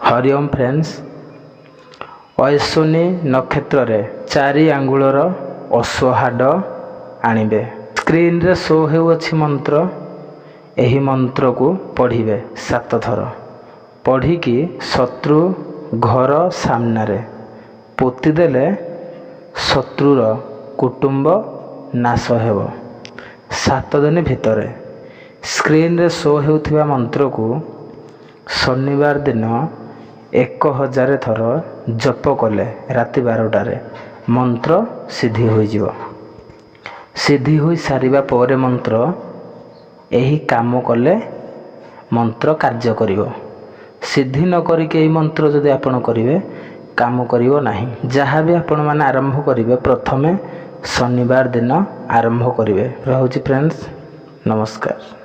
Hariom friends, Ashwini ନକ୍ଷତ୍ରରେ 4 ଆଙ୍ଗୁଳର ଅଶ୍ୱହାଡ଼ ଆଣିବେ। ସ୍କ୍ରିନରେ show ହେଉଅଛି ମନ୍ତ୍ର। ଏହି ମନ୍ତ୍ରକୁ ପଢ଼ିବେ 7 ଥର। ପଢ଼ିକି ଶତ୍ରୁ ଘର ସାମ୍ନାରେ ପୋତିଦେଲେ ଶତ୍ରୁର କୁଟୁମ୍ବ ନାଶ ହେବ 7 ଦିନ ଭିତରେ। ସ୍କ୍ରିନରେ ଶୋ ହେଉଥିବା ମନ୍ତ୍ରକୁ ଶନିବାର ଦିନ 1000 ଥର ଜପ କଲେ ରାତି 12ଟାରେ ମନ୍ତ୍ର ସିଦ୍ଧି ହୋଇଯିବ। ସିଦ୍ଧି ହୋଇ ସାରିବା ପରେ ମନ୍ତ୍ର ଏହି କାମ କଲେ ମନ୍ତ୍ର କାର୍ଯ୍ୟ କରିବ। ସିଦ୍ଧି ନ କରିକି ଏହି ମନ୍ତ୍ର ଯଦି ଆପଣ କରିବେ, କାମ କରିବ ନାହିଁ। ଯାହା ବି ଆପଣମାନେ ଆରମ୍ଭ କରିବେ, ପ୍ରଥମେ ଶନିବାର ଦିନ ଆରମ୍ଭ କରିବେ। ରହୁଛି ଫ୍ରେଣ୍ଡସ୍, ନମସ୍କାର।